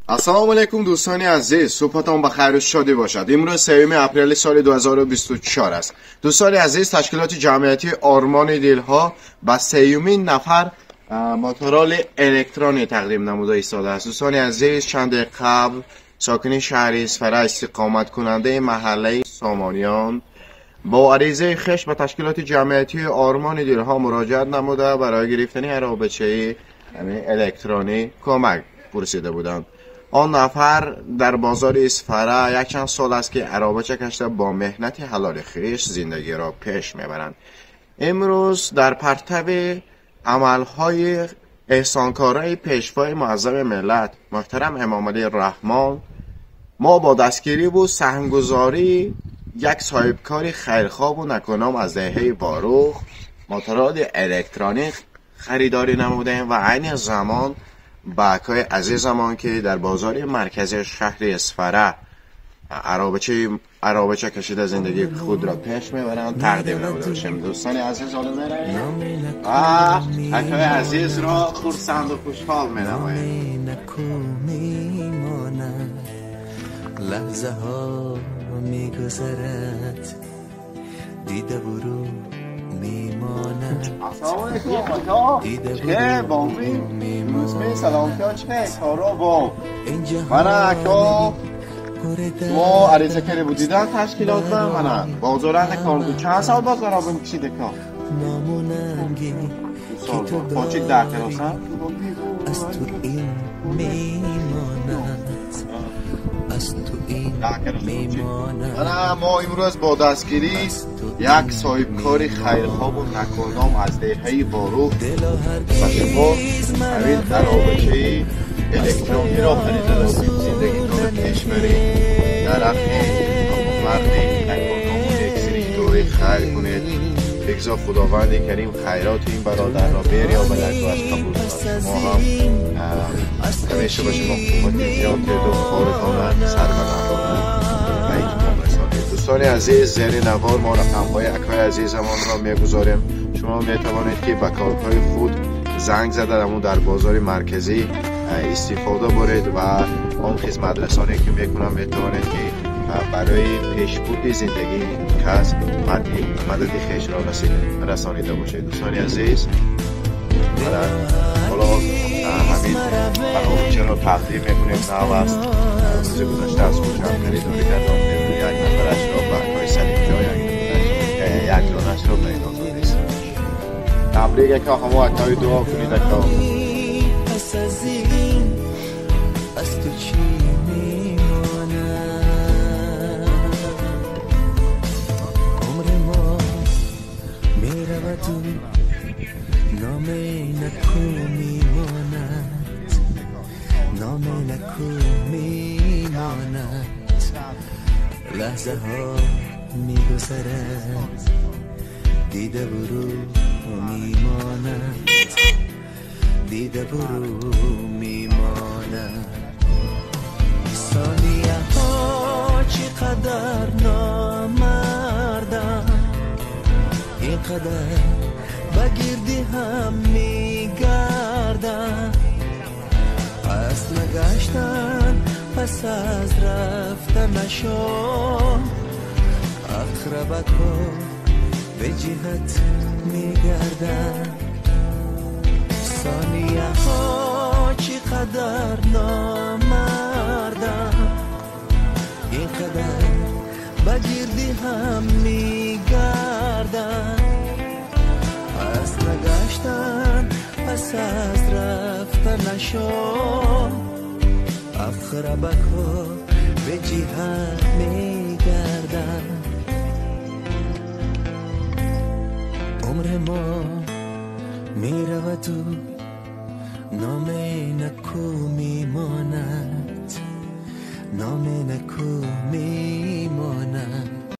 Ассалому алайкум дӯстони азиз, субҳатон ба хайру шодӣ бошад. Имрӯз 3 апрели соли 2024 аст. Дӯстони азиз, ташкилоти ҷамъиятии Ормони дилҳо ба сеюмин нафар мотороли электронӣ тақдим намуда истодааст. Дӯстони азиз, чанде қабл сокини шаҳри Исфара, истиқоматкунандаи маҳаллаи Сомониён бо аризаи хеш ба ташкилоти ҷамъиятии Ормони дилҳо муроҷиат намуда, барои гирифтани аробачаи электронӣ кӯмак пурсида буданд. Он нафар дар бозори Исфара якчанд сол аст ки аробача кашида бо меҳнати ҳалоли хеш зиндагиро пеш мебаранд. Имрӯз дар партави амалҳои эҳсонкораи пешвои муаззами миллат муҳтарам Эмомалӣ Раҳмон мо бо дастгириву саҳмгузории як соҳибкори хайрхоҳу накуном аз деҳаи Ворух мотороли электронӣ харидорӣ намудаем ва айни замон ба акои азизамон ки дар бозори марказии шаҳри Исфара аробача кашида зиндагии худро пеш мебаранд тақдим намуда бошем. Дӯстони азиз, ҳоло меравем ва акои азизро хурсанду хушҳол менамоем. Лаҳзаҳо мегузарад, дида буру мемонад. Ассалому алайкум ака, чӣ бомби? Рӯзме саломатиҳо чӣ? Коро бо мана ака, шумо ариза карда будидан ташкилот ба мана бозоранда кор чанд сол бозора бикшид ака? Почик дар каросан? Аз ту ин мемонад, аз ту ин мемонад. Мана мо имрӯз бо дастгирии як соҳибкори хайрхоҳу накуном аз деҳаи Ворух ба шумо ҳамин аробачаи электрониро харида додем. Зиндагитонро пеш баред, дар ҳаққи марди накуному нексиришдори хайр кунед. Бигзор Худованди Карим хайроти ин бародарро берёбад ва аз қабул кунад. Шумо ҳам ҳамеша ба шумо қуввати зиёд диҳад ва коритонро сарбаланд ба итмом расонед. Дӯстони азиз, зери навор мо рақамҳои акои азизамонро мегузорем. Шумо метавонед ки ба кортҳои худ занг зада ҳамун дар бозори марказӣ истифода буред ва он хизматрасоне ки мекунам метавонед ки барои пешбурди зиндагии кас мадади хешро расонида бошед. Дӯстони азиз, ҳоло ҳамин аробачаро тақдим мекунем. Нав аст, рӯзи гузашта аз Хуҷанд харидорӣ кардам. Як нафарашро ба акои Салимҷон, як донашро ба Инозод аст. Табрик ака, ҳамо акои дуо кунед ака. Пас аз ин аз ту чӣ мемонад? Умри мо мераваду номи наку мемонад, номи наку мемонад. Лаҳзаҳо мегузарад, дида буру мемонад, дида буру мемонад. Сонияҳо чӣ қадар номарданд, ин қадар ба гирди ҳам мегарданд. Пас нагаштан пас аз рафтанашон, ақрабакҳо бе ҷиҳат мегарданд. Сонияҳо чӣ қадар номарданд, ин қадар ба гирди ҳам мегарданд. Пас нагаштан пас аз рафтанашон, ақрабакҳо бе ҷиҳат мегарданд. Умри мо мераваду номи наку мемонад, номи наку мемонад.